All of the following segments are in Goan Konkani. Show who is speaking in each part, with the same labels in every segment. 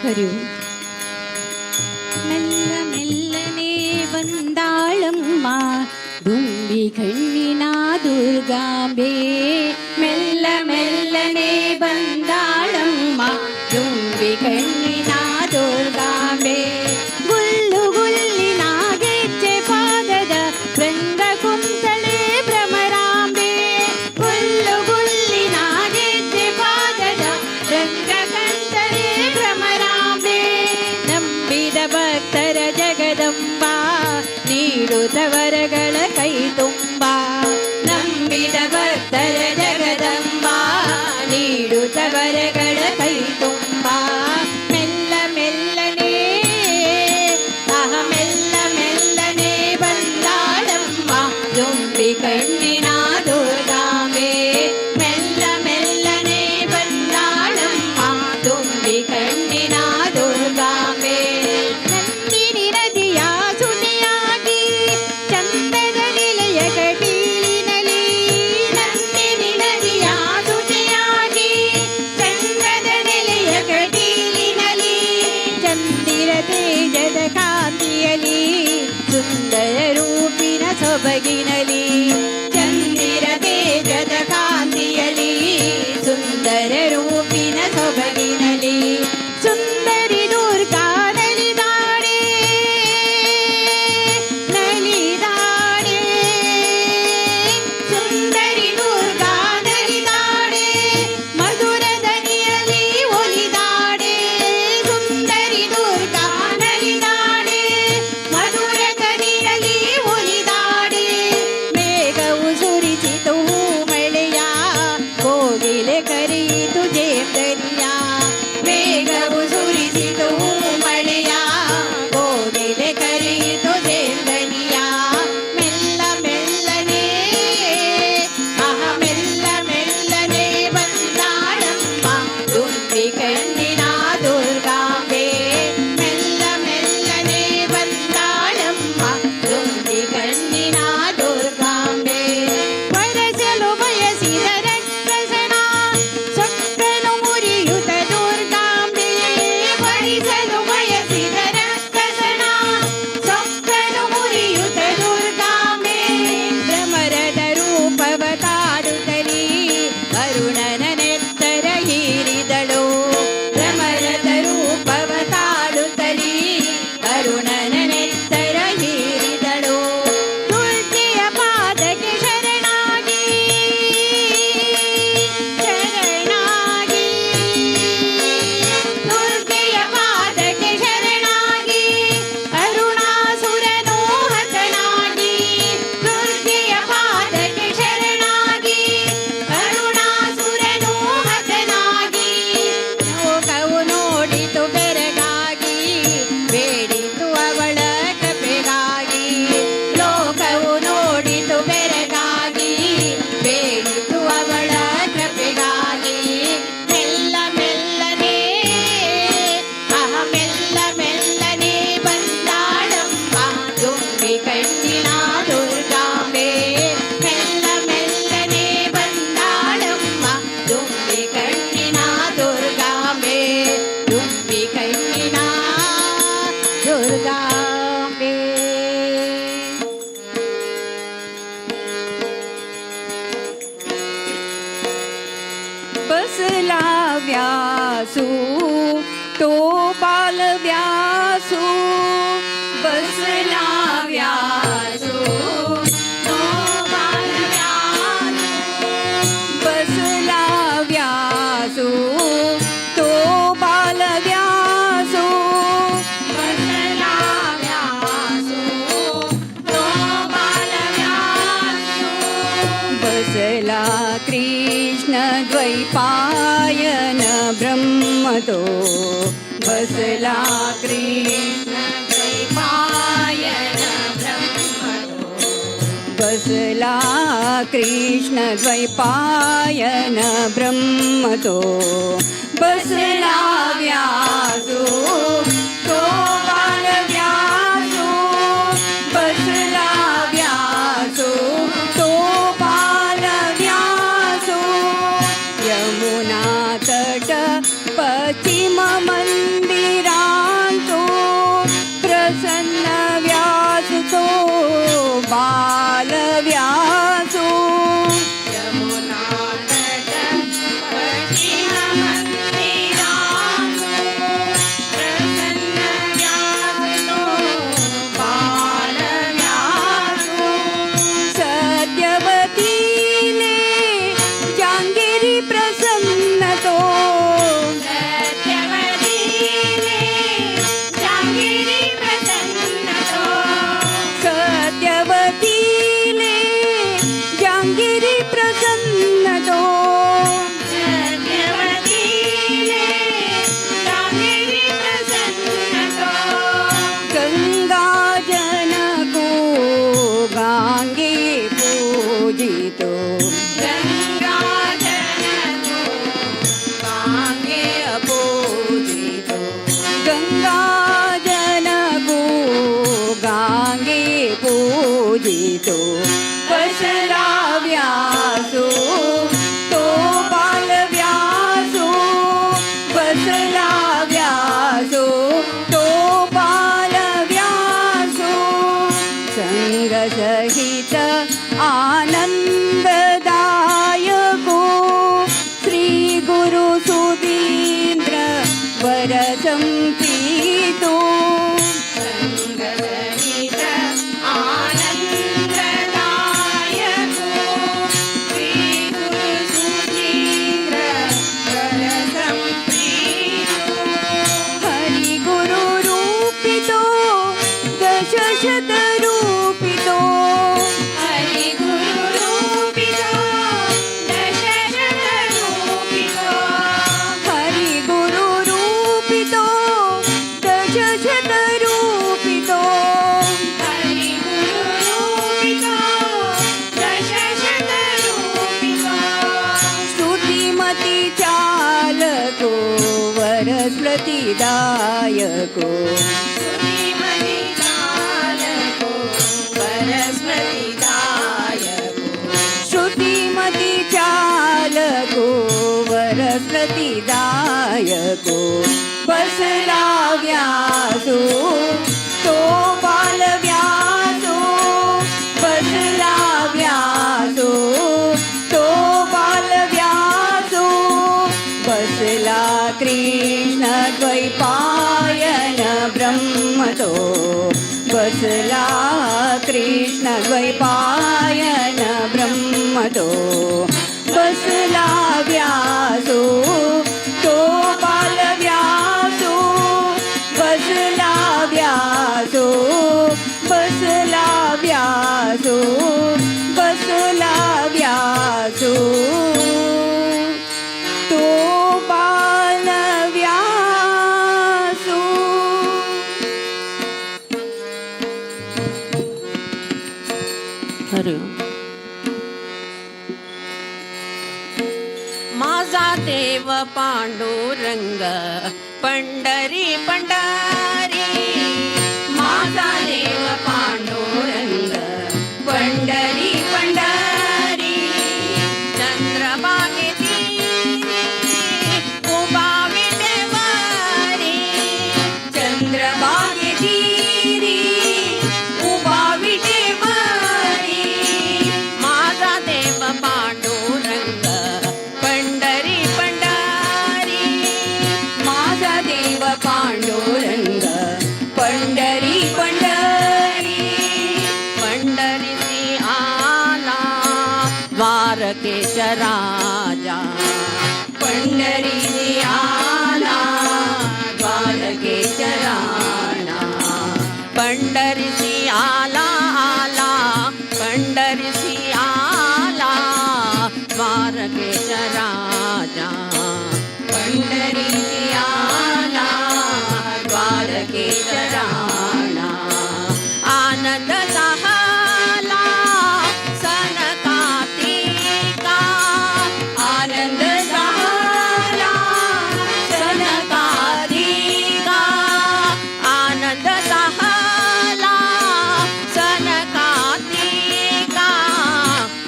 Speaker 1: કર્યું. ಮೆಲ್ಲ ಮೆಲ್ಲನೆ ಬಂದಾಳಮ್ಮ ದುಂಬಿ ಕಣ್ಣಿನ ದುರ್ಗಾಂಬೆ. ಮೆಲ್ಲ ಮೆಲ್ಲನೆ ಬಂದಾಳಮ್ಮ ದುಂಬಿ ಕಣ್ಣಿನ ದುರ್ಗಾಂಬೆ. ಗುಲ್ಲು ಗುಲ್ಲಿನ ಗೆಜ್ಜೆ ಪಾದದ ಬೃಂದ ಕುಂತಳೆ ಭ್ರಮರಾಂಬೆ. ಗುಲ್ಲು ಗುಲ್ಲಿನ ಗೆಜ್ಜೆ ಪಾದದ ಬೃಂದ ಕಂತಳೆ ಭ್ರಮರಾಂಬೆ. ನಂಬಿದ ಭಕ್ತರ ಜಗದಂಬ, ನೀಡುತ್ತ ವರಗಳ ಕೈ ತುಂಬ. ನಂಬಿದ ಭಕ್ತರ ಜಗದಂಬ, ನೀಡುತ್ತ ವರಗಳ ಕೈ ತುಂಬ. ಮೆಲ್ಲ ಮೆಲ್ಲನೆ, ಆಹ, ಮೆಲ್ಲ ಮೆಲ್ಲನೆ ಬಂದಾಳಮ್ಮ ದುಂಬಿ ಕಣ್ಣಿನ ದುರ್ಗಾಂಬೆ. ಮೆಲ್ಲ ಮೆಲ್ಲನೆ ಬಂದಾಳಮ್ಮ ದುಂಬಿ ಕಣ್ಣಿನ ದುರ್ಗಾಂಬೆ. ನಂದಿನಿ ನದಿಯ ಸುತೆಯಾಗಿ, ಚಂದದ ನಿಲಯ ಕಟೀಲಿನಲಿ. ನಂದಿನಿ ನದಿಯ ಸುತೆಯಾಗಿ, ಚಂದದ ನೆಲೆಯ ಕಟೀಲಿನಲಿ. ಚಂದಿರ ತೇಜದ ಕಾಂತಿಯಲಿ, ಸುಂದರ ರೂಪಿನ ಸೊಬಗಿನಲಿ. ಚಂದಿರ ತೇಜದ ಕಾಂತಿಯಲಿ, ಸುಂದರ ರೂಪಿನ ಸೊಬಗಿನಲಿ. ಸುಂದರಿ ದುರ್ಗಾ ನಲಿದಾಡೆ, ನಲಿದಾಡೆ. ಸುಂದರಿ ದುರ್ಗಾ ನಲಿದಾಡೆ, ಮಧುರ ದನಿಯಲ್ಲಿ ಒಲಿದಾಡೆ. ಸುಂದರಿ ದುರ್ಗಾ ನಲಿದಾಡೆ, ಮಧುರ ದನಿಯಲ್ಲಿ ಒಲಿದಾಡೆ. ಮೇಘವು ಸುರಿಸಿತು ಮಳೆಯ, ಕೋಗಿಲೆ ಕರೆಯಿತು ಜೇಂದರಿಯ. ಮೇಘವು ಸುರಿಸಿತು ಮಳೆಯ, ಕೋಗಿಲೆ ಕರೆಯಿತು ಜೇಂದನಿಯ. ಮೆಲ್ಲ ಮೆಲ್ಲನೆ, ಆಹ, ಮೆಲ್ಲ ಮೆಲ್ಲನೆ ಬಂದಾಳಮ್ಮ ದುಂಬಿ ಕಣ್ಣಿನ ದುರ್ಗಾಂಬೆ. ಮೆಲ್ಲ ಮೆಲ್ಲನೆ ಬಂದಾಳಮ್ಮ ದುಂಬಿ ಕಣ್ಣಿನ ದುರ್ಗಾಂಬೆ. ವರಸಲು ಬಯಸಿದ ರಕ್ಕಸನ ಸೊಕ್ಕನು ಮುರಿಯುತ ದುರ್ಗಾಂಬೆ. ವರಿಸಲು ಬಯಸಿದ ರಕ್ಕಸನ ಸೊಕ್ಕನು ಮುರಿಯುತ ದುರ್ಗಾಂಬೆ. ಭ್ರಮರದ ರೂಪವ ತಾಳುತ್ತಲೀ ಅರುಣನ ನೆತ್ತರ ಹೀರಿದಳು. ಭ್ರಮರದ ರೂಪವ ತಾಳುತ್ತಲೀ ಅರುಣನ ನೆತ್ತರ ಹೀರಿದಳು. ದುರ್ಗೆಯ ಪಾದಕ್ಕೆ ಶರಣಾಗಿ, ಶರಣಾಗಿ. ದುರ್ಗೆಯ ಪಾದಕ್ಕೆ ಶರಣಾಗಿ, ಅರುಣಾಸುರನು ಹತನಾಗಿ. ದುರ್ಗೆಯ ಪಾದಕ್ಕೆ ಶರಣಾಗಿ, ಅರುಣಾಸುರನು ಹತನಾಗಿ. ಲೋಕವು ನೋಡಿತು ಬೆರಗಾಗಿ, ಬೇಡಿತು ಅವಳ ಕೃಪೆಗಾಗಿ. ಲೋಕವು ನೋಡಿತು ಬೆರಗಾಗಿ, ಬೇಡಿತು ಅವಳ ಕೃಪೆಗಾಗಿ. ಮೆಲ್ಲ ಮೆಲ್ಲನೆ, ಆಹ, ಮೆಲ್ಲ ಮೆಲ್ಲನೆ ಬಂದಾಳಮ್ಮ ದುಂಬಿ ಕಣ್ಣಿನ ದುರ್ಗಾಂಬೆ. ಮೆಲ್ಲ ಮೆಲ್ಲನೆ ಬಂದಾಳಮ್ಮ ದುಂಬಿ ಕಣ್ಣಿನ ದುರ್ಗಾಂಬೆ. ದುಂಬಿ ಕಣ್ಣಿನ ದುರ್ಗಾಂಬೆ.
Speaker 2: बसला व्यासू तो बाल व्यासू. बसला व्यासू तो बाल व्यासू. बसला व्यासू तो बाल व्यासू. बसला व्यासू तो बाल व्यासू. बसला कृष्ण द्वैपायन ब्रह्मतो. बसला कृष्ण द्वैपायन ब्रह्मतो. बसला कृष्ण द्वैपायन ब्रह्मतो. बसला व्यासू तो बाल व्यासू. बसला व्यासू तो बाल व्यासू. यमुना तट पश्चिम मंदिर. गंगा जनको गांगे पूजितो. गंगा जनको गांगे पूजितो. बसला व्यासो तो बाल व्यासो. बसला व्यासो तो बाल व्यासो. संग सहित आनंददायको श्री गुरु सुधींद्र वर संप्रीतो.
Speaker 1: संगसहित आनंददायको श्री गुरु सुधींद्र वर संप्रीतो.
Speaker 2: हरि गुरु रूपितो दशशत रूपितो.
Speaker 1: हरि गुरु रूपितो दशशत रूपितो.
Speaker 2: हरि गुरु रूपितो दशशत रूपितो.
Speaker 1: हरि गुरु रूपितो दशशत रूपितो.
Speaker 2: स्तुतिमती चालको वर स्मृतिदायको.
Speaker 1: स्तुतिमति चालको परस्मृतिदायको.
Speaker 2: श्रुतिमती चालको वर स्मृतिदायको. बसला व्यासो तो बाल व्यासो. बसला व्यासो तो बाल व्यासो. बसला कृष्ण द्वैपायन ब्रह्मतो. बसला कृष्ण द्वैपायन ब्रह्मतो. बसला व्यासो तो बाल व्यासो. बसला व्यासो. बसला व्यासो. बसला व्यासो तो बाल व्यासो.
Speaker 3: हरि ओम. माझा देव पांडुरंग पंढरी पंढरी.
Speaker 2: माझा देव पांडुरंग पंढरी पंढरी.
Speaker 3: चंद्रभागेती उभा विटेवरी.
Speaker 2: चंद्रभागेतीरी उभा विटेवरी.
Speaker 3: माझा देव पांडुरंग पंढरी पंढरी.
Speaker 2: माझा देव पांडुरंग पंढरी पंढरी.
Speaker 3: पंढरीसी आला द्वारकेश राजा.
Speaker 2: पंढरी आला द्वारकेश राणा.
Speaker 3: पंढरीसी आला आला पंढरीसी आला द्वारकेश राजा.
Speaker 2: पंढरी आला द्वारकेश राणा.
Speaker 3: आनंद झाला सनकादिका.
Speaker 2: आनंद झाला सनकादिका.
Speaker 3: आनंद झाला सनकादिका.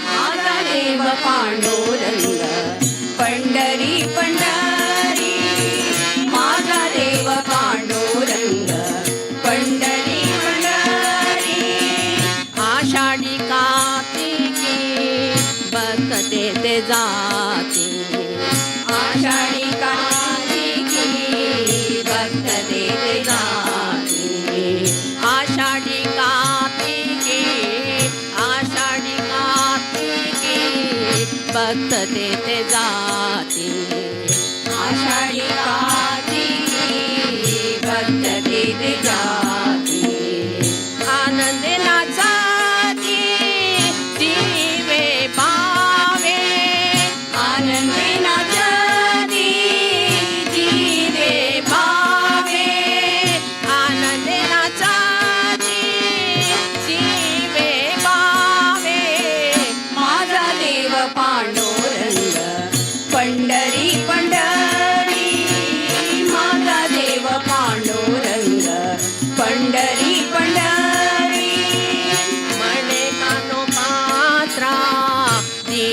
Speaker 2: माझा देव पांडुरंग पंढरी पंढरी. माझा देव पांडुरंग पंढरी पंढरी.
Speaker 3: आषाढी कार्तिकी भक्त तेथे जाती.
Speaker 2: आषाढी कार्तिकी भक्त तेथे जाती.
Speaker 3: आषाढी कार्तिकी आषाढी कार्तिकी भक्त तेथे जाती.
Speaker 2: आषाढी कार्तिकी भक्त तेथे जाती.
Speaker 3: आनंद नाचाती दिवे पावे.
Speaker 2: आनंद नाचती दिवे पावे.
Speaker 3: आनंद नाचाती दिवे पावे.
Speaker 2: माझा देव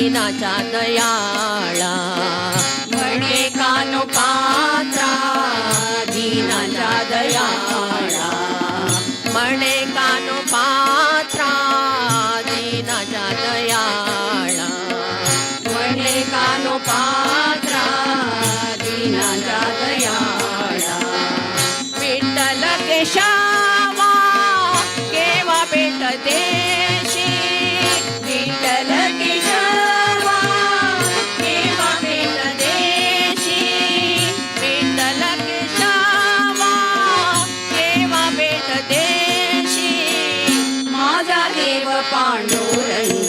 Speaker 3: दीनाच्या दयाळा,
Speaker 2: म्हणे कानो पात्रा दीनाच्या दयाळा,
Speaker 3: म्हणे कानो पात्रा दीनाच्या दयाळा,
Speaker 2: म्हणे कानो पात्रा दीनाच्या दयाळा.
Speaker 3: विठ्ठल केशवा केव्हा भेट देशी,
Speaker 2: विठ्ठल केशवा केव्हा भेट देशी,
Speaker 3: विठ्ठल केशवा केव्हा भेट देशी.
Speaker 2: माझा देव पांडुरंग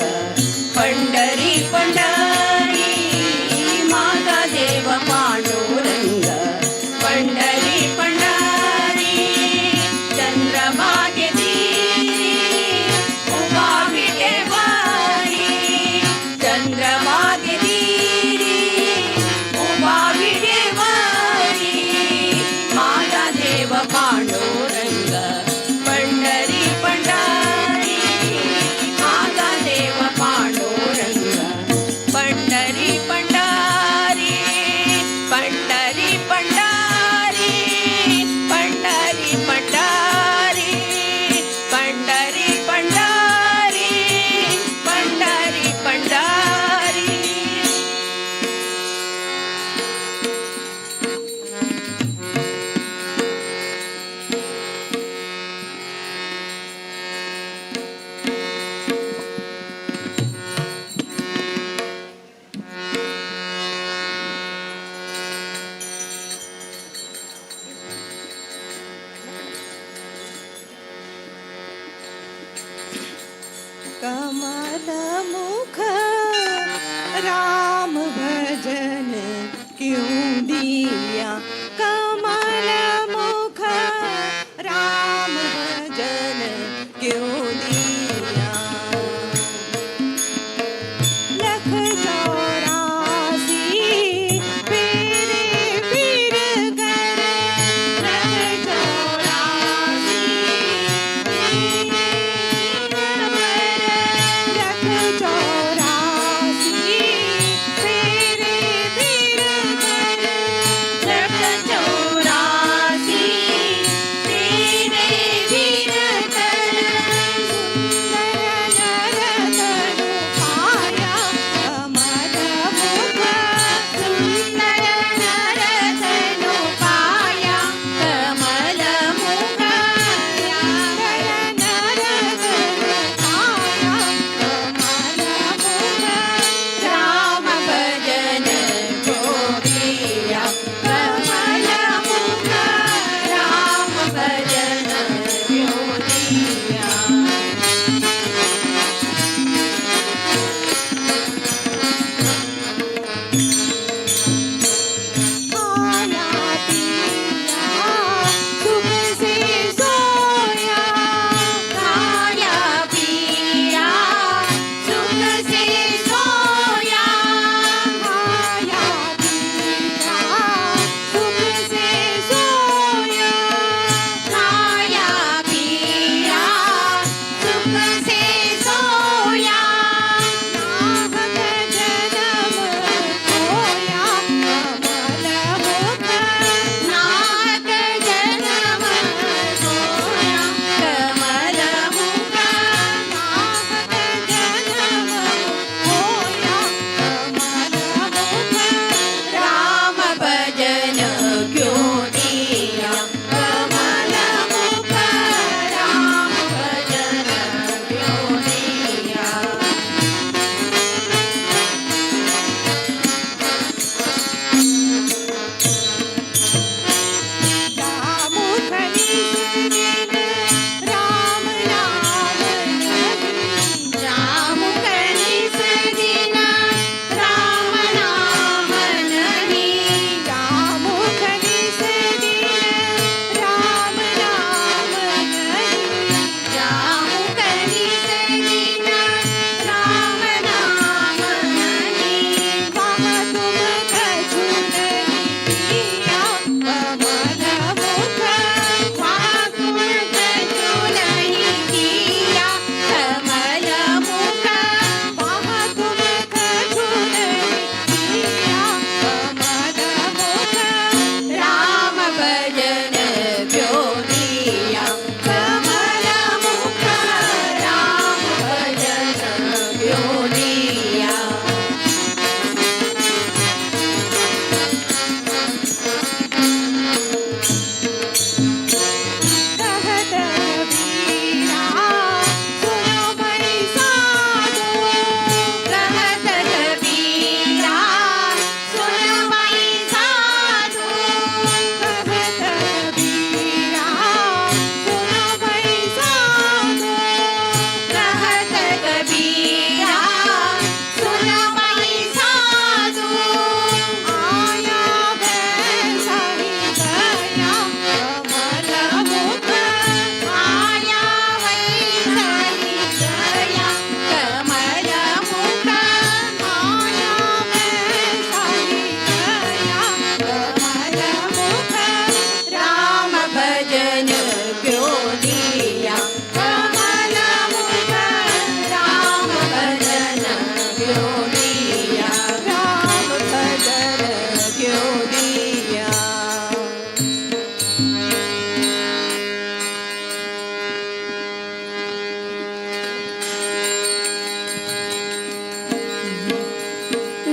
Speaker 2: पंढरी पंढरी, माझा देव पांडुरंग पंढरी पंढरी. चंद्रभागे तीरी उभा विटेवारी, चंद्रभागे तीरी उभा विटेवारी. माझा देव पांडुरंग पंढरी पंढरी, माझा देव पांडुरंग
Speaker 3: पंढरी पंढरी, पंढरी पंढरी, पंढरी पंढरी, पंढरी पंढरी, पंढरी पंढरी.
Speaker 1: कमल मुख राम भजन क्यों दिया, कमल मुख राम भजन क्यों दिया. लख 84 फेरे फिर कर, लख 84 फेरे फिर कर, लख 84 फेरे फिर कर, लख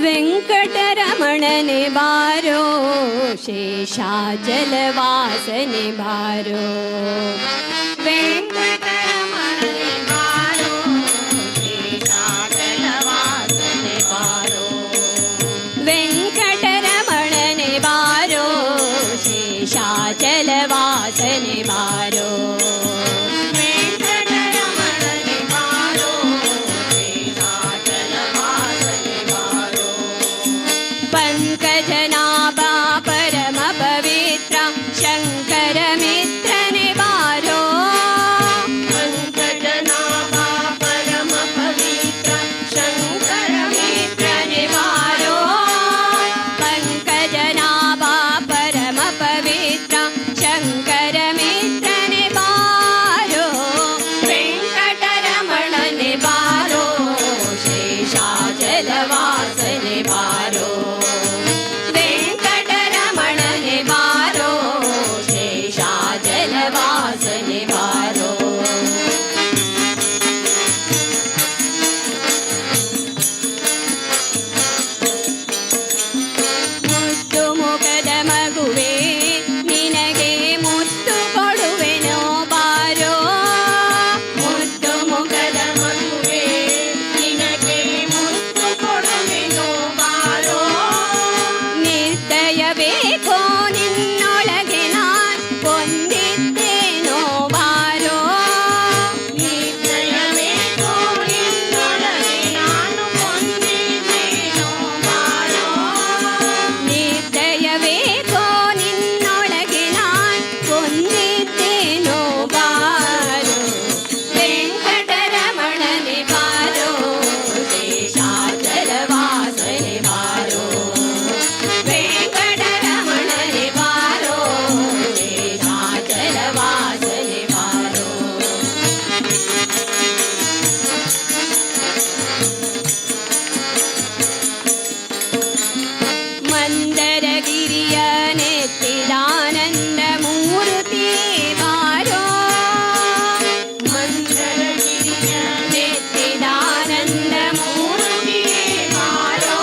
Speaker 2: ವೆಂಕಟರಮಣನೆ ಬಾರೋ, ಶೇಷಾಚಲವಾಸನೆ ಬಾರೋ.
Speaker 3: ವೆಂಕಟರಮಣನೆ ಬಾರೋ, ಶೇಷಾಚಲವಾಸನೆ ಬಾರೋ.
Speaker 2: ವೆಂಕಟರಮಣನೆ ಬಾರೋ, ಶೇಷಾಚಲವಾಸನೆ ಬಾರೋ.
Speaker 3: ವೆಂಕಟರಮಣನೆ ಬಾರೋ, ಶೇಷಾಚಲವಾಸನೆ ಬಾರೋ.
Speaker 2: ಪಂಕಜನಾಭ ಪರಮ ಪವಿತ್ರ ಶಂಕರ ಮಿತ್ರನೆ ಬಾರೋ.
Speaker 3: ಪಂಕಜನಾಭ ಪರಮ ಪವಿತ್ರ ಶಂಕರ
Speaker 2: ಮಿತ್ರನೆ ಬಾರೋ. ಪಂಕಜನಾಭ ಪರಮ ಪವಿತ್ರ ಶಂಕರ ಮಿತ್ರನೆ ಬಾರೋ. ವೆಂಕಟರಮಣನೆ ಬಾರೋ, ಶೇಷಾಚಲವಾಸನೆ ಬಾರೋ. ವೆಂಕಟರಮಣನೆ ಬಾರೋ, ಶೇಷಾಚಲವಾಸನೆ ಬಾರೋ. ಮುದ್ದು ಮುಖದ ಮಗುವೆ, ನಿನಗೆ ಮುತ್ತು ಕೊಡುವೆನೋ ಬಾರೋ.
Speaker 3: ಮುದ್ದು ಮುಖದ ಮಗುವೆ, ನಿನಗೆ ಮುತ್ತು ಕೊಡುವೆನು ಬಾರೋ.
Speaker 2: ನಿರ್ದಯ ಬೇಕೋ ನಿನ್ನೊಳಗೆ ನಾನ್ ಕೊಂದಿದ್ದೇನೋ ಬಾರೋ.
Speaker 3: ನಿರ್ದಯವೇಕೋ ನಿನ್ನೊಳಗೆ ನಾನು ಕೊಂದಿದ್ದೇನೋ ಬಾರೋ.
Speaker 2: ನಿರ್ದಯವೇಕೋ ನಿನ್ನೊಳಗೆ ನಾನ್ ಕೊಂದಿದ್ದೇನೋ ಬಾರೋ. ವೆಂಕಟರಮಣನೆ ಬಾರೋ, ಶೇಷಾಚಲವಾಸನೆ ಬಾರೋ. ವೆಂಕಟರಮಣನೆ ಬಾರೋ, ಶೇಷಾಚಲವಾಸನೆ ಬಾರೋ. ಮಂದರಗಿರಿಯ ನೆತ್ತಿದಾನಂದ ಮೂರ್ತಿ ಬಾರೋ.
Speaker 3: ಮಂದರಗಿರಿಯ
Speaker 2: ನೆತ್ತಿದಾನಂದ ಮೂರ್ತಿ
Speaker 3: ಬಾರೋ.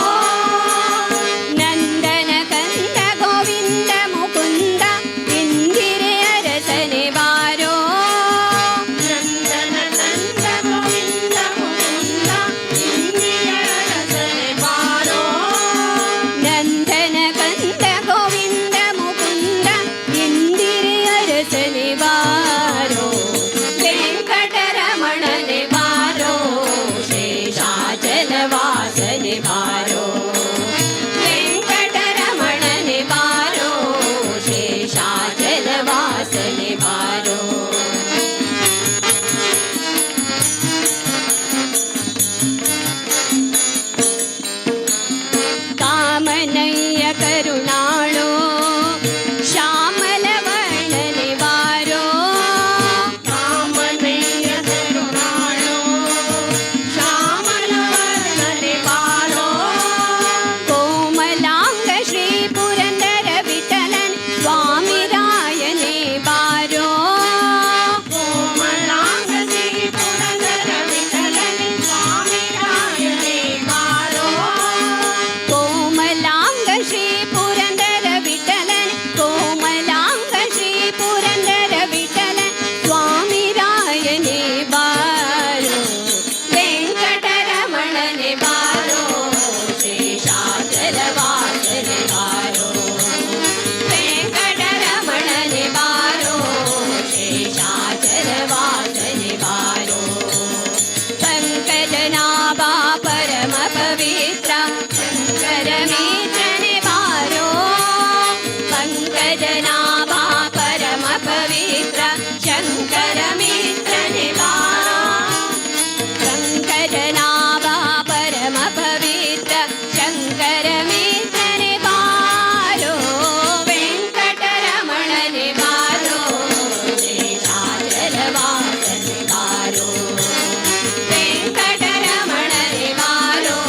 Speaker 2: ನಂದನ ಕಂದ ಗೋವಿಂದ ಮುಕುಂದ ಇಂದಿರೆ ಅರಸನೆ ಬಾರೋ.
Speaker 3: ನಂದನ ಕಂದ ಗೋವಿಂದ ಮುಕುಂದ ಇಂದಿರ ರಸನೆ ಬಾರೋ.
Speaker 2: ನಂದನ ಕಂದ ಗೋವಿಂದ ಮುಕುಂದ ಇಂದಿರೆ ಅರಸನೆ ಬಾರೋ. ವೆಂಕಟರಮಣನೆ ಬಾರೋ, ಶೇಷಾಚಲವಾಸನೆ ಬಾರೋ. ವೆಂಕಟರಮಣನೆ ಬಾರೋ, ಶೇಷಾಚಲವಾಸನೆ ಬಾರೋ. ಕಾಮನಯ್ಯ ಕರುಣಾಳೋ ಶ್ಯಾಮಲವರ್ಣನೆ ಬಾರೋ.
Speaker 3: ಕಾಮನಯ್ಯ ಕರುಣಾಳೋ ಶ್ಯಾಮಲವರ್ಣನೆ ಬಾರೋ.
Speaker 2: ಕೋಮಲಾಂಗ ಶ್ರೀ ಪುರಂದರ ವಿಠಲನ್ ಸ್ವಾಮಿ ರಾಯನೇ ಬಾರೋ.
Speaker 3: ಕೋಮಲಾಂಗ ಶ್ರೀ ಪುರಂದರ ವಿಠಲನೆ ಸ್ವಾಮಿ ರಾಯನೇ ಬಾರೋ.
Speaker 2: ಕೋಮಲಾಂಗ ಶ್ರೀ ಪುರಂದರ ವಿಠಲನ್, ಕೋಮಲಾಂಗ ಶ್ರೀ ಪುರಂದರ ವಿಠಲನ್ ಸ್ವಾಮಿ ರಾಯನೇ ಬಾರೋ. ವೆಂಕಟರಮಣನೆ ಬಾರೋ, ಶೇಷಾಚಲವಾಸನೆ ಬಾರೋ. ವೆಂಕಟರಮಣನೆ ಬಾರೋ, ಶೇಷಾಚಲವಾಸನೆ ಬಾರೋ. ಪಂಕಜನಾಭ ಪರಮ ಪವಿತ್ರ ಶಂಕರ ಮಿತ್ರನೆ ಬಾರೋ. ಪಂಕಜನಾಭ ಪರಮ ಪವಿತ್ರ ಶಂಕರ ಮಿತ್ರನೆ ಬಾರೋ. ಪಂಕಜನಾಭ ಪರಮ ಪವಿತ್ರ ಶಂಕರ ಮಿತ್ರನೆ ಬಾರೋ. ವೆಂಕಟರಮಣನೆ ಬಾರೋ, ಶೇಷಾಚಲವಾಸನೆ ಬಾರೋ. ವೆಂಕಟರಮಣನೆ ಬಾರೋ,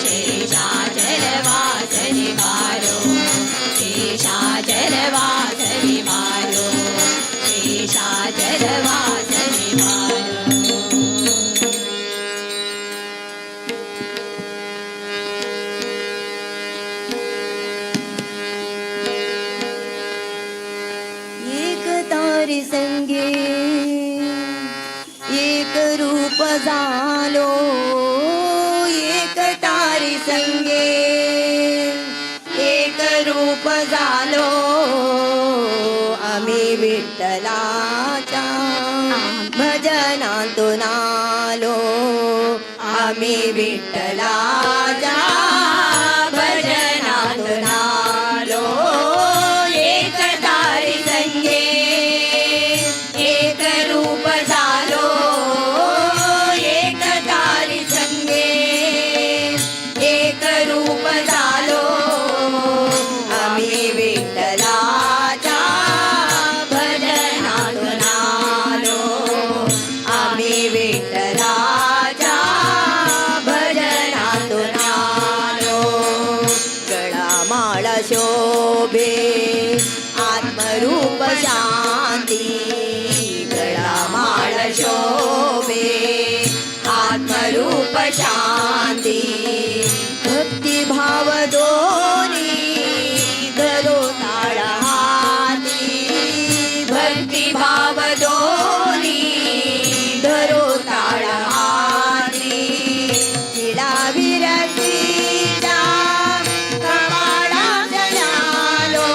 Speaker 2: ಶೇಷಾಚಲವಾಸನೆ ಬಾರೋ. ಶೇಷಾಚಲವಾಸನೆ ಬಾರೋ, ಶೇಷಾಚಲವಾಸನೆ ಬಾರೋ.
Speaker 4: विठ्ठलाच्या भजनातून आलो, आम्ही विठ्ठलाच्या भजनातून आलो. एक तारी संगे एक रूप झालो, एक तारी संगे एक रूप झालो, आम्ही विठ्ठलाच्या भजनातून आलो, आम्ही विठ्ठलाच्या भजनातून आलो. गळामाळ शोभे आत्मरूप शांती, गळामाळ शोभे आत्मरूप शांती, भक्तिभाव दोनी धरो ताळ हाती, भक्तिभाव दोनी धरो ताळ हाती, तिला विरतीच्या कपाळा जयालो,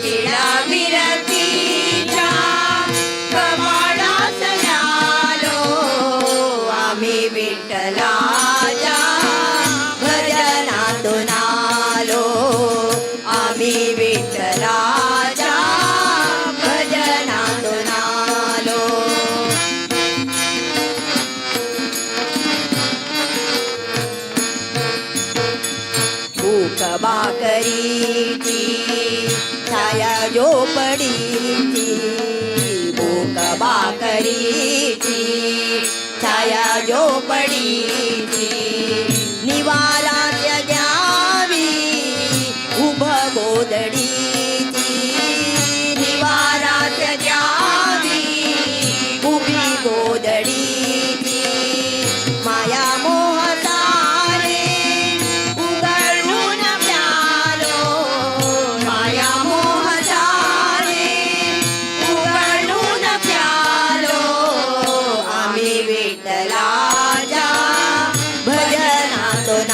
Speaker 4: तिला विरतीच्या कपाळा जयालो, आम्ही विठ्ठलाच्या भजनातून आलो, आम्ही विठ्ठलाच्या भजनातून आलो. भूक भाकरीची छाया झोपडीची, भूक भाकरीची छाया झोपडीची, निवारा घ्यावी उभ गोदडीची, निवारा घ्यावी उभी गोदडीची, माया मोह तारे उघडून प्यालो, माया मोह तारे उघडून प्यालो, आम्ही विठ्ठलाच्या भजनातून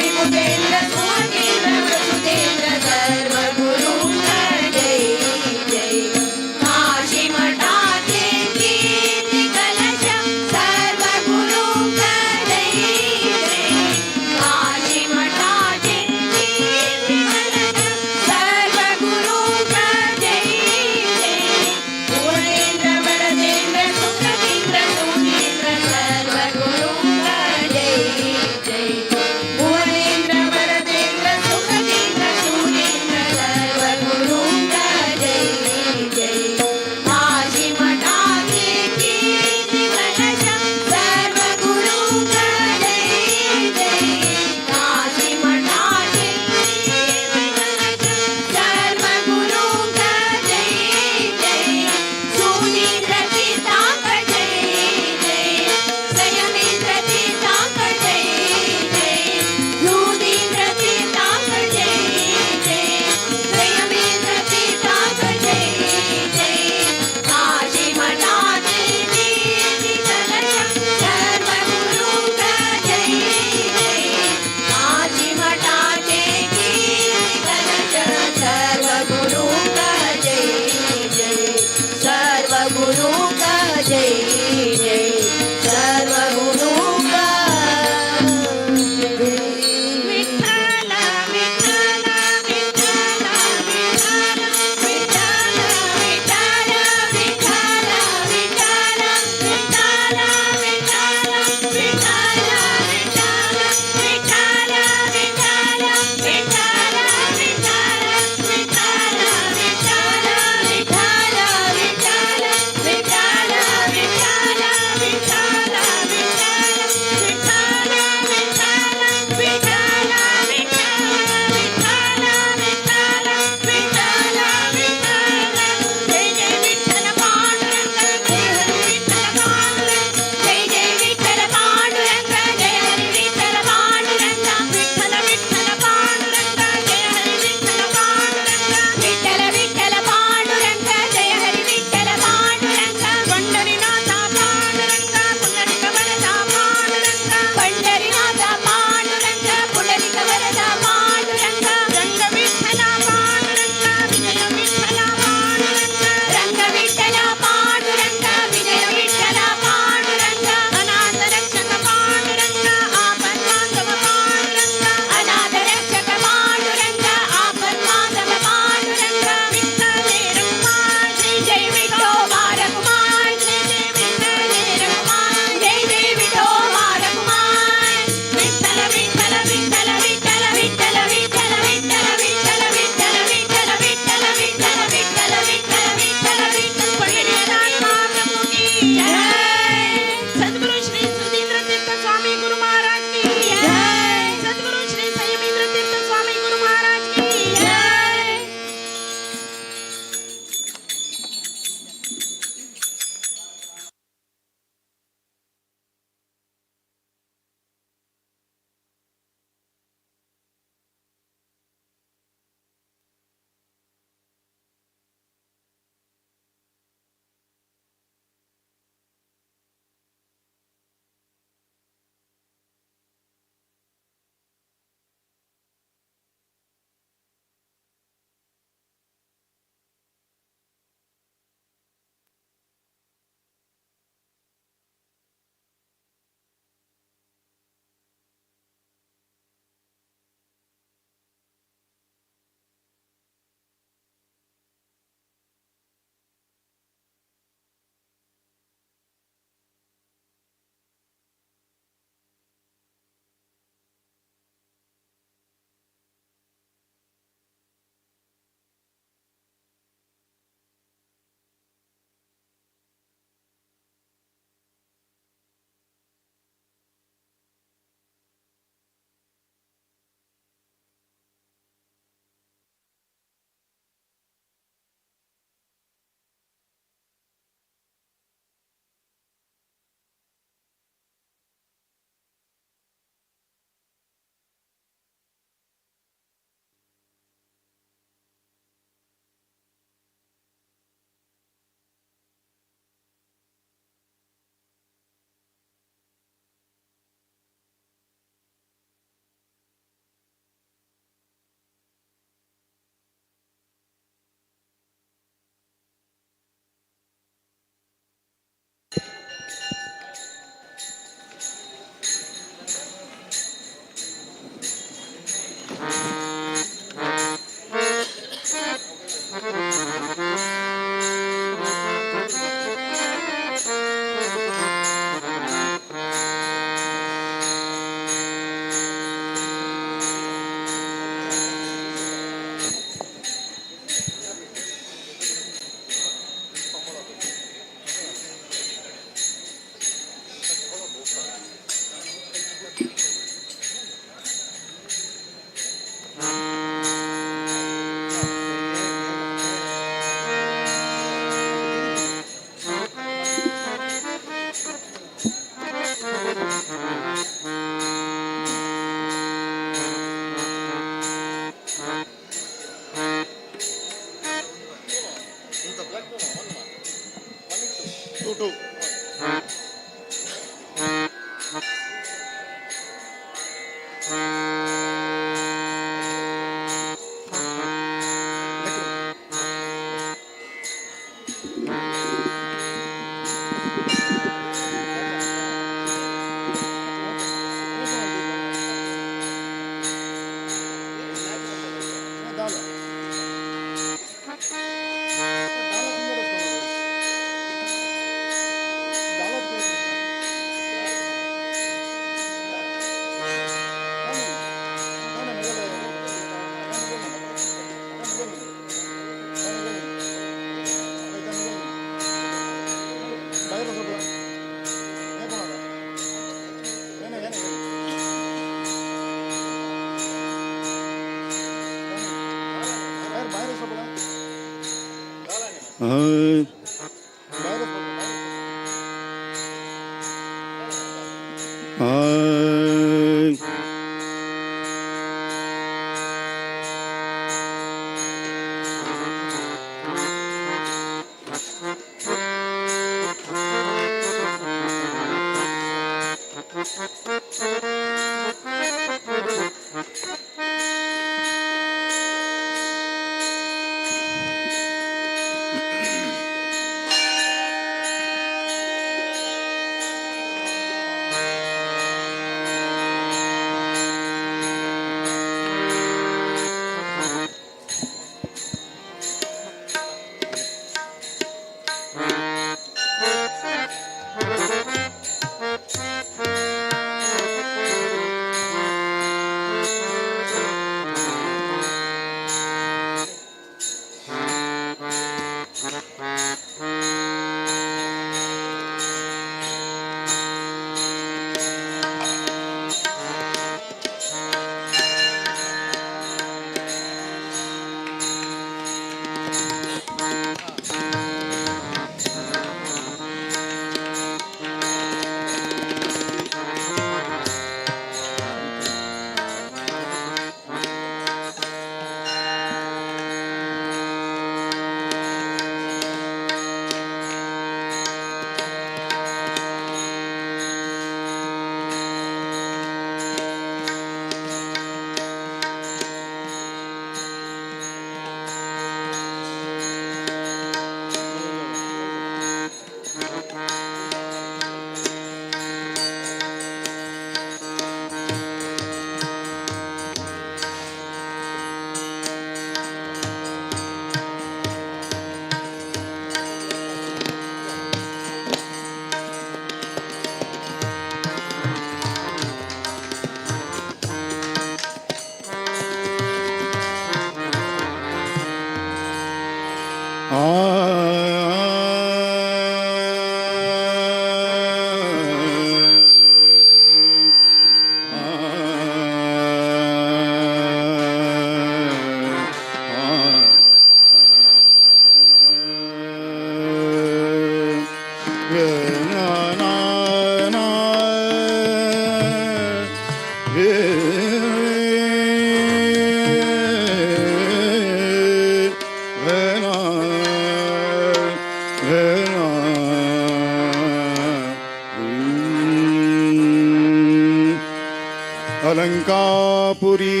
Speaker 5: अलंकापुरी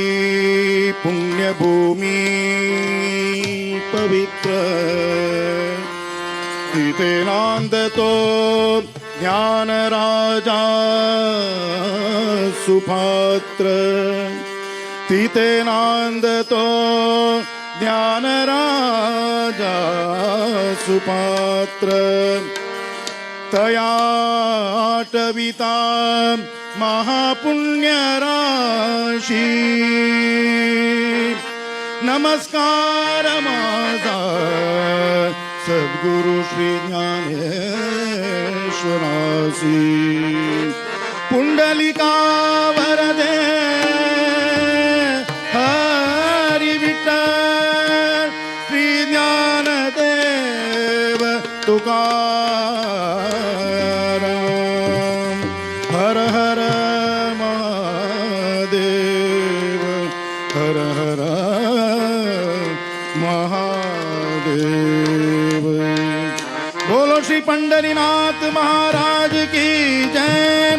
Speaker 5: पुण्यभूमी पवित्र, तिथे नांदतो ज्ञान राजा सुपात्र, तिथे नांदतो ज्ञान राजा सुपात्र, तया आटविता महापुण्यराशी। नमस्कार माझा सद्गुरु श्री ज्ञानेश्वरासी। पुंडलिका वरदे हरी विठ्ठल, श्री ज्ञानदेव तुकाराम। हर हर महादेव, हर हर महादेव। बोलो श्री पंढरीनाथ महाराज की जय।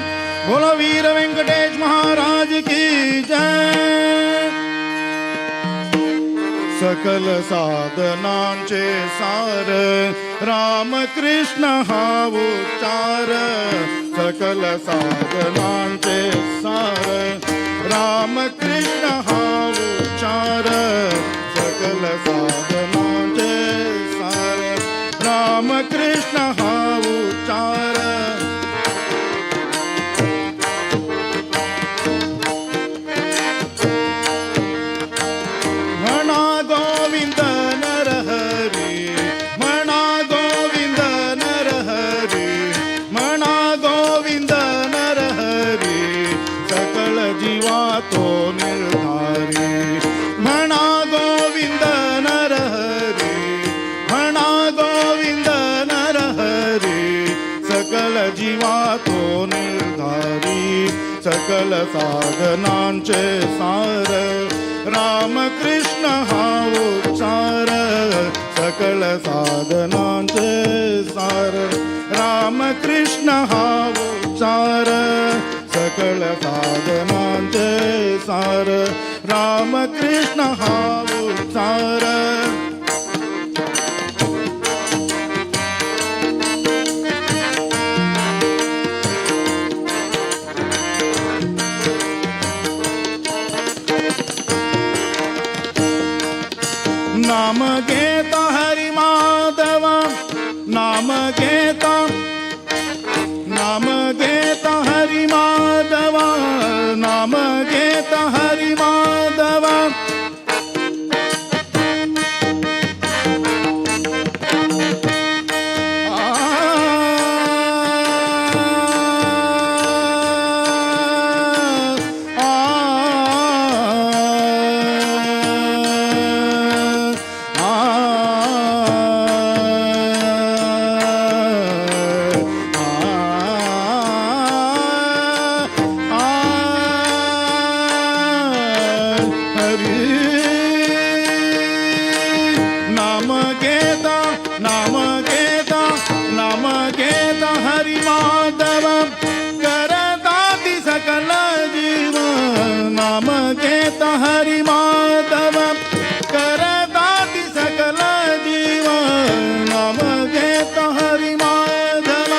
Speaker 5: बोलो वीर वेंकटेश महाराज की जय। सकल साधनांचे सार, रामकृष्ण हा उच्चार। सकल साधनांचे सार, रामकृष्ण हा उच्चार। सकल साधनांचे सार, रामकृष्ण हा उच्चार। म्हणा गोविंद नरहरी, म्हणा गोविंद नरहरी, म्हणा गोविंद नरहरी, सकळ जीवा तो निर्धारी। म्हणा गोविंद नरहरी, म्हणा गोविंद नरहरी, सकल जीवा तो निर्धारी। सकल साधनांचे सार, रामकृष्ण हा उच्चार। सकल साधनांचे सार, रामकृष्ण हा उच्चार। सकल साधनांचे सार, रामकृष्ण हा उच्चार। नाम घेता हरी माधवा, नाम घेता, नाम घेता हरी माधवा, नाम घेता हरी माधवा। आ आ हरी नाम घेता, नाम घेता, नाम घेता हरी माधव, करताती सकल जीव। नाम घेता हरी माधव, करताती सकल जीव। नाम घेता हरी माधव।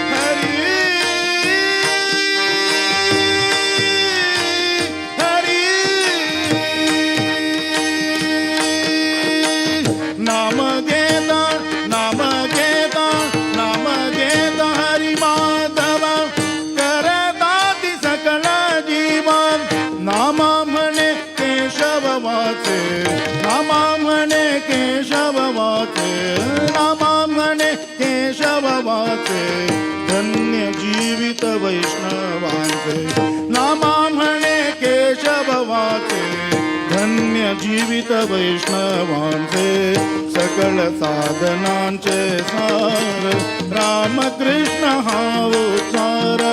Speaker 5: हरी हरी नाम घेता, नाम घेता, नाम घेता हरी माधव, करताती सकळ जीवन। नामा म्हणे केशव वाचे, नामा म्हणे केशव वाचे, नामा म्हणे केशव वाचे, धन्य जीवित वैष्णवांचे। नामा म्हणे केशव वाचे, धन्य जीवित वैष्णवांचे। सकळ साधनांचे सार, रामकृष्ण हा उच्चार।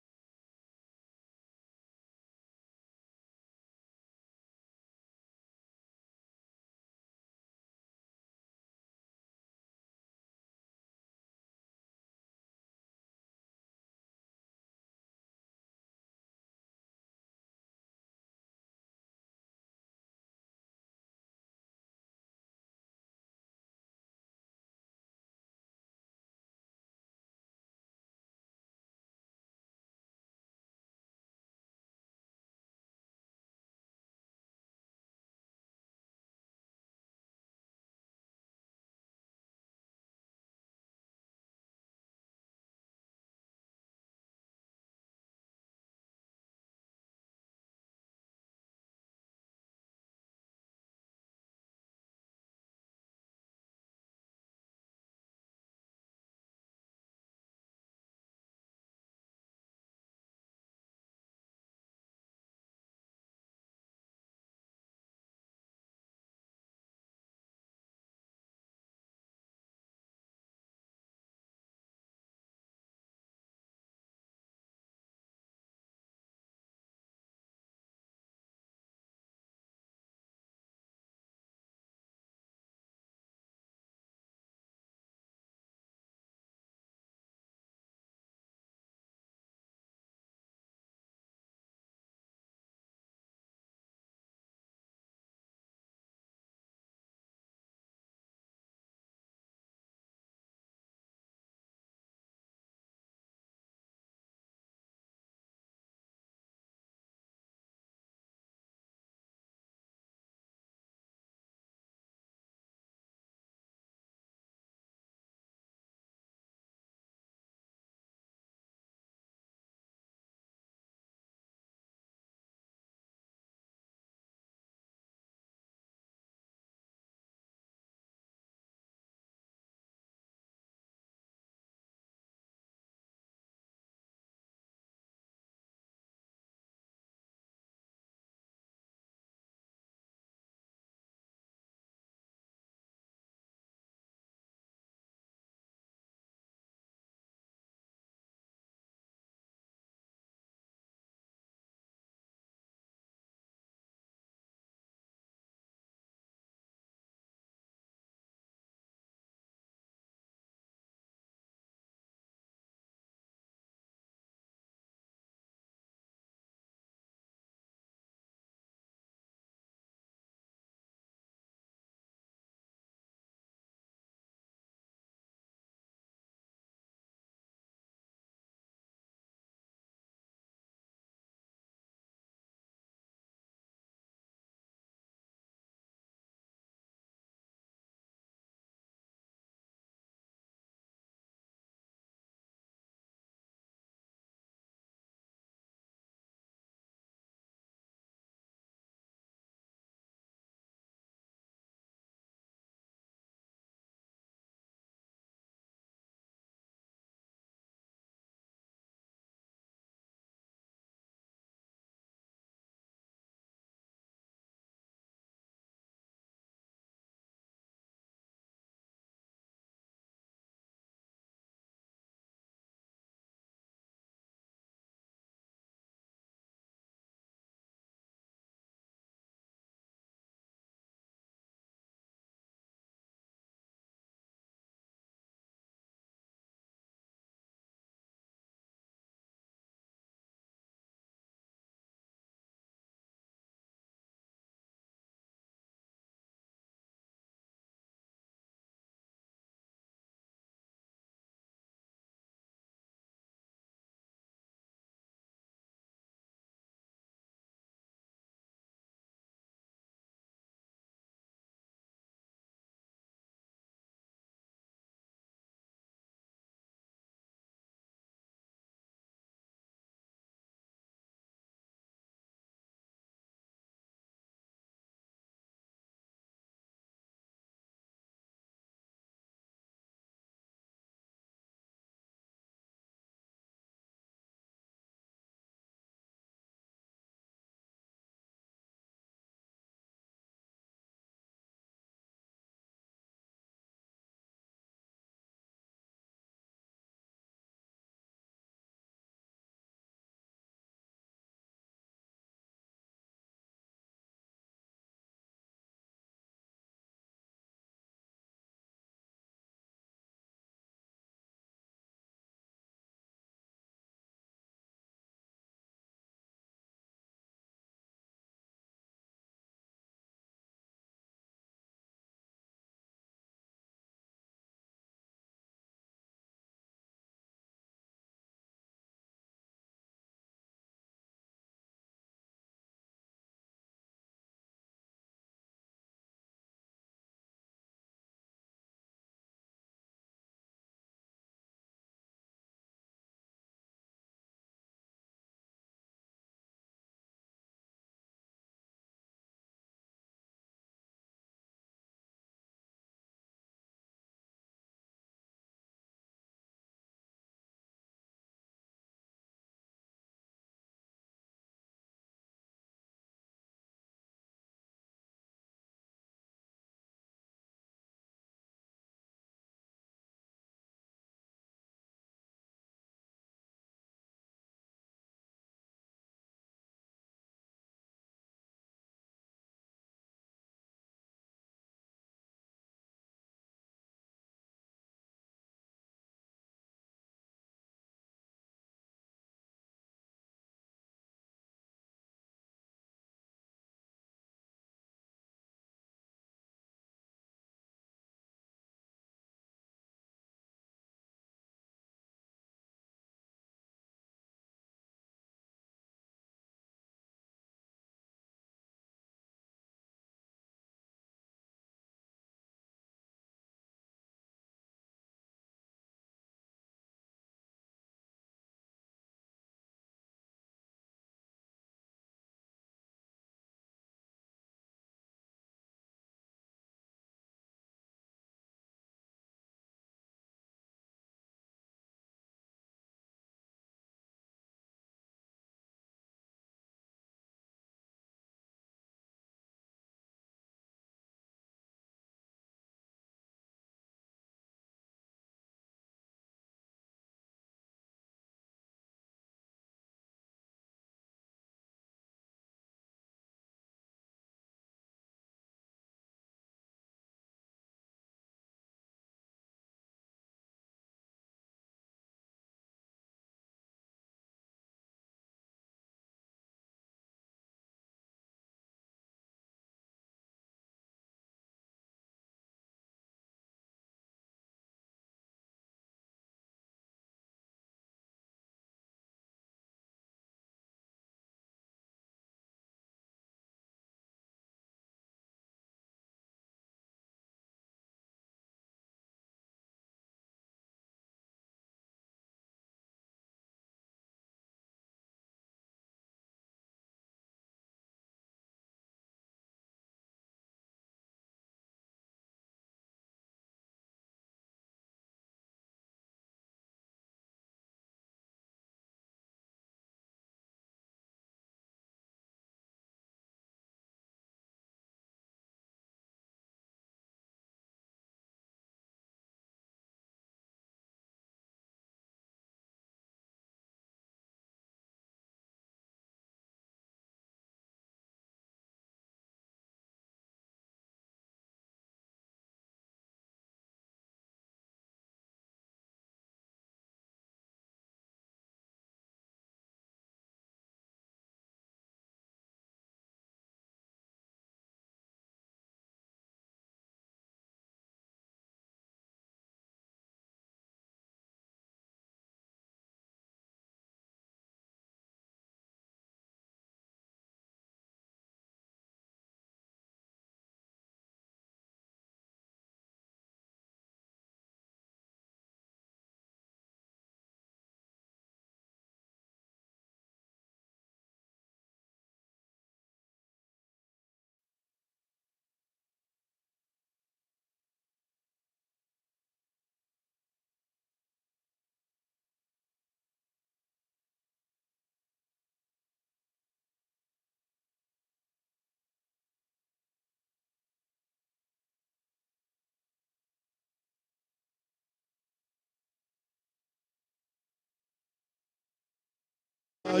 Speaker 5: मागे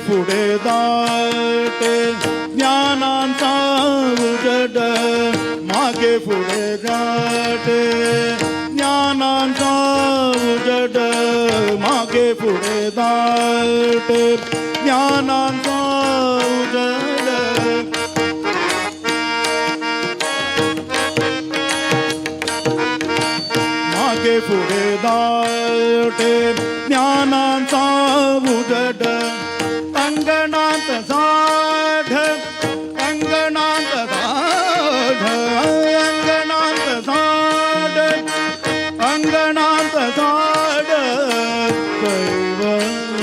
Speaker 5: पुढे दाटे ज्ञानांचा उजड, मागे पुढे दाटे ज्ञानांचा उजड, मागे पुढे दाटे ज्ञानांचा उजड. मागे पुढे दाटे ज्ञानांचा उजड, अंगणात साठ, अंगणात साठ, अंगणात साठ, अंगणात साठ, कैवल्याचे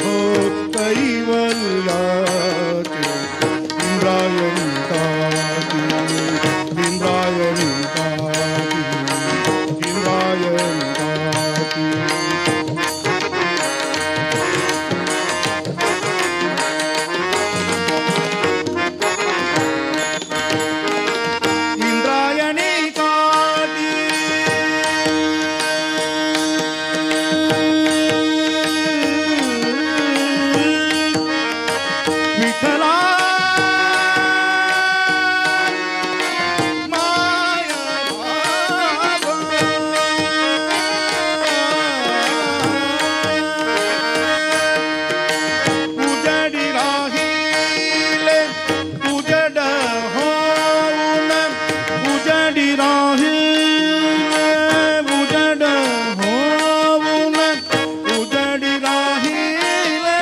Speaker 5: हो कैवल्याचे इंद्रायणी काठी, इंद्रायणी काठी, इंद्रायणी काठी. इंद्रायणी काठी, विठ्ठला माय उजडी राहिले उजड होऊन, उजडी राहिले उजड होऊन, उजडी राहिले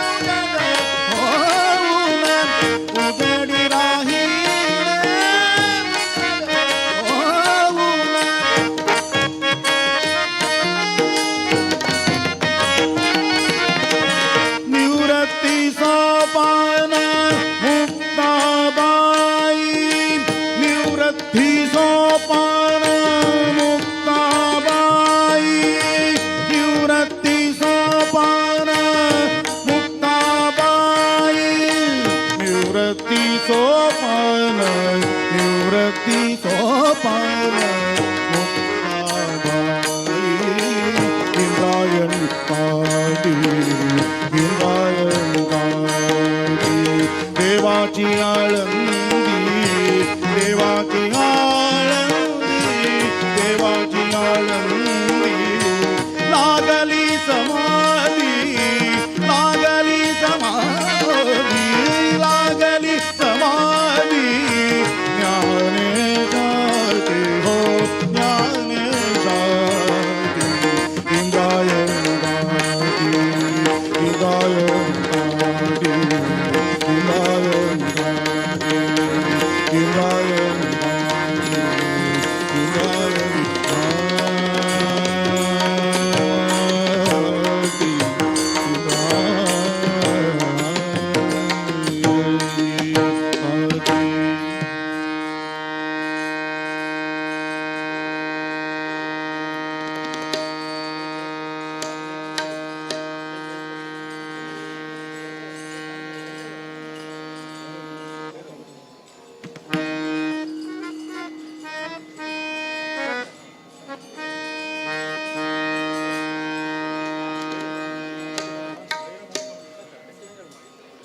Speaker 5: उजड होऊन, उजडी राहिले उजड होऊन. निवृत्ती सोपान मुक्ताबाई, निवृत्ती सोपान मुक्ताबाई, निवृत्ती सोपान मुक्ताबाई, निवृत्ती सोपान, निवृत्ती सोपान मुक्ताबाई, इंद्रायणी काठी, इंद्रायणी काठी, देवाची आळंदी, देवाची आळंदी, देवाची आळंदी, लागली समाधी, लागली समाधी, लागली समाधी, ज्ञानेशाची हो ज्ञानेशाची, इंद्रायणी काठी, इंद्रायणी काठी, इंद्रायणी काठी, इंद्रायणी काठी, इंद्रायणी काठी, इंद्रायणी काठी.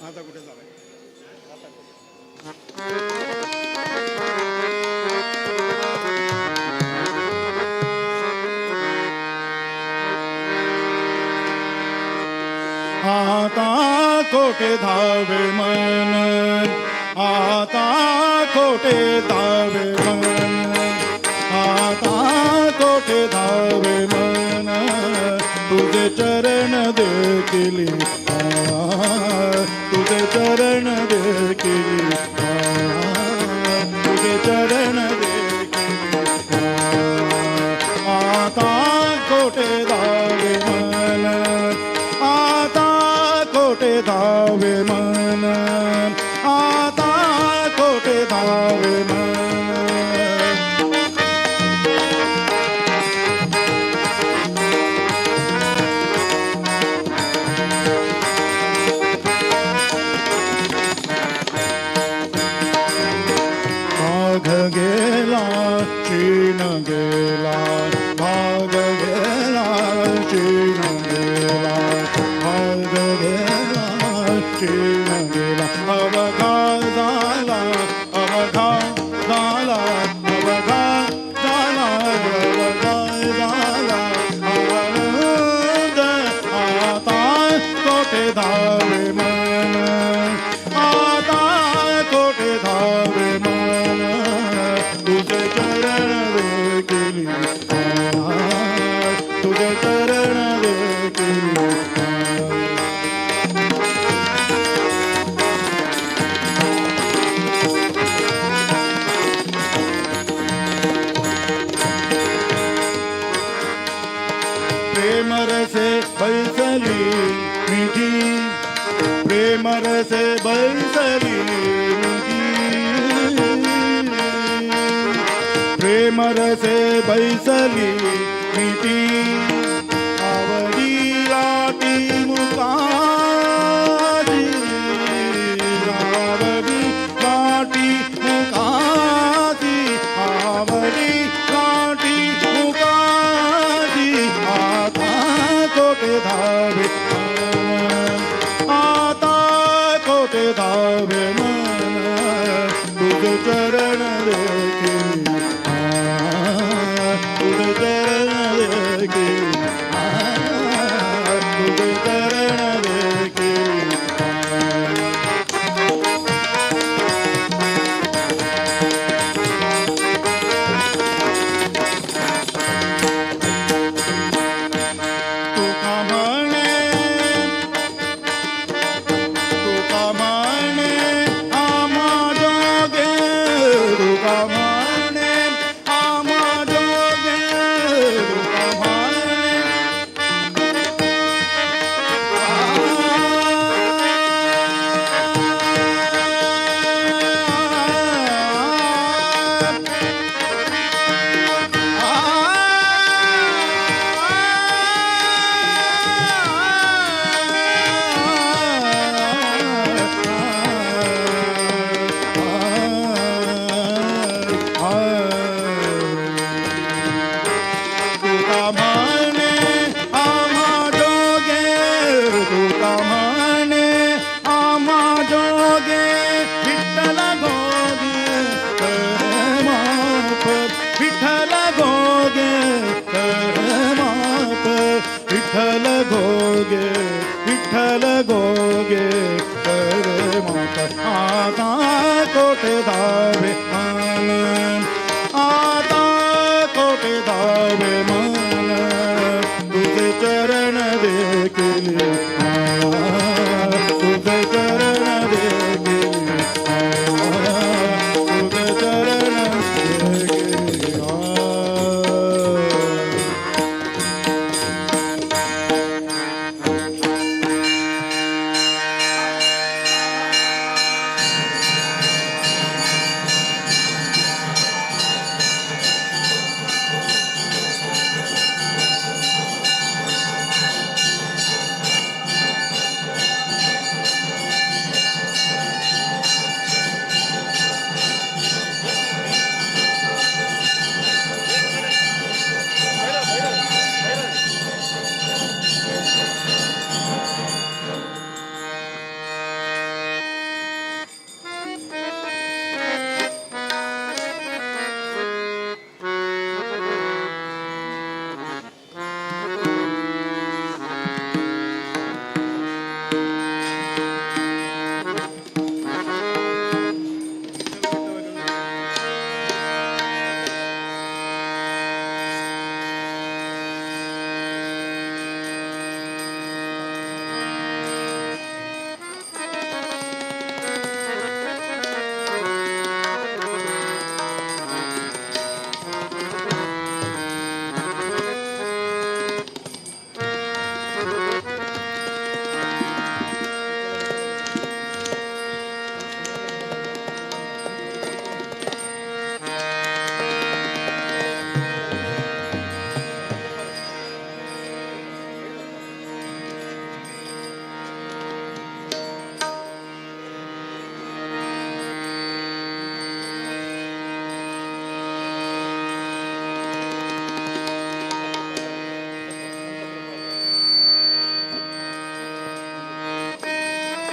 Speaker 5: आता कुठे झालंय? आता कोठे धावे मन, आता कोठे धावे मन, आता कोठे धावे मन, तुझे चरण देखिले, तुझे चरण देखिले, तुझे चरण देखिले, आता कोठे धावे मन, आता कोठे धावे मन, आता कोठे धावे मन. भाग गेला क्षीण गेला, भाग गेला क्षीण गेला, भाग गेला क्षीण गेला. अवघा झाला, अवघा झाला, अवघा झाला, अवघा झाला आनंद. आता कोठे धावे मन, आता कोठे धावे मन, तुझे चरण देखिली, तुझे चरण देखिली. प्रेम रसे बैसली मिठी, प्रेम रसे बैसली मिठी, प्रेम रसे बैसली मिठी. आवडी लाटी मुखाची, आवडी लाटी मुखाची, आवडी लाटी मुखाची. आता कोठे धावे मन, आता कोठे धावे मन, तुझे चरण देखिली, तुझे चरण देखिली, तुझे चरण देखिली. तुका म्हणे, तुका म्हणे आम्हा जोगे, तुका म्हणे आम्हा जोगे, तुका म्हणे. तुका म्हणे आम्हा जोगे, तुका म्हणे आम्हा जोगे, विठ्ठल गोगे कर माफ, विठ्ठल गोगे कर माफ, विठ्ठल गोगे, विठ्ठल गोगे कर माफ. आता कोठे धावे मन, आता कोठे धावे मन, तुझे चरण देखिले, तुझे चरण देखिले, तुझे चरण देखिले.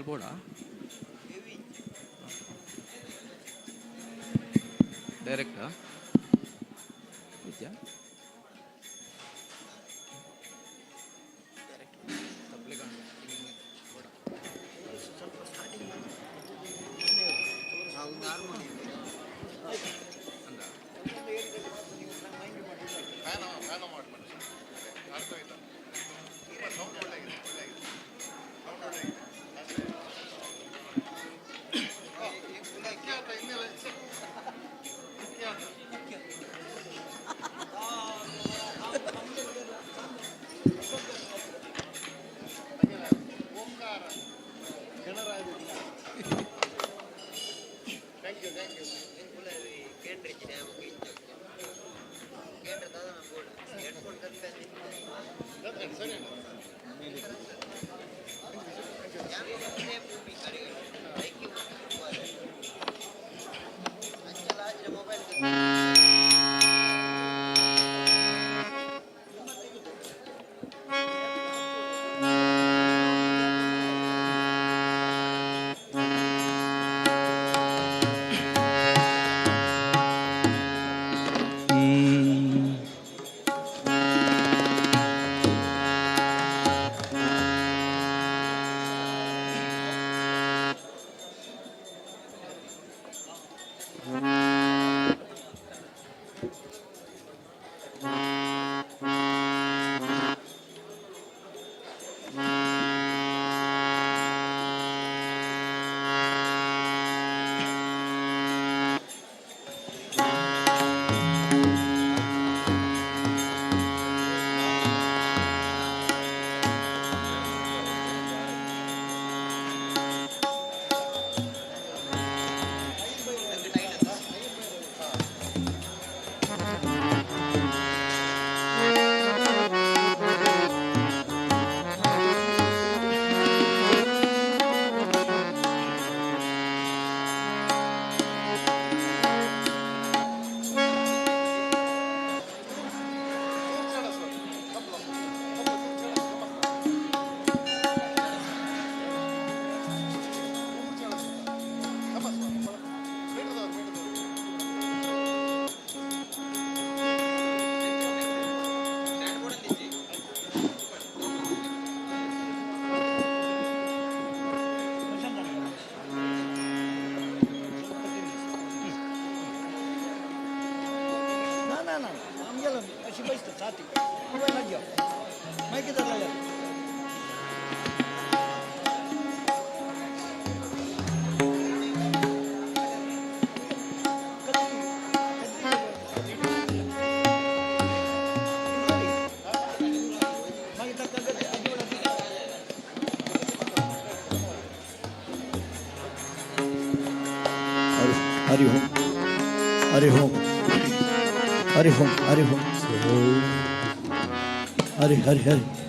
Speaker 6: ಕೈತಲ್ ಬೋಡ ಡೈರೆಕ್ಟಾ ವಿದ್ಯಾ
Speaker 7: ना ना ना आमगेलो अशी बसता साथी मोबायलाक घेव मागीर कितें जालें. मागीर ताका
Speaker 8: हरि ओम हरि ओम हरि ओम हरि ओम हरि हरि हरि.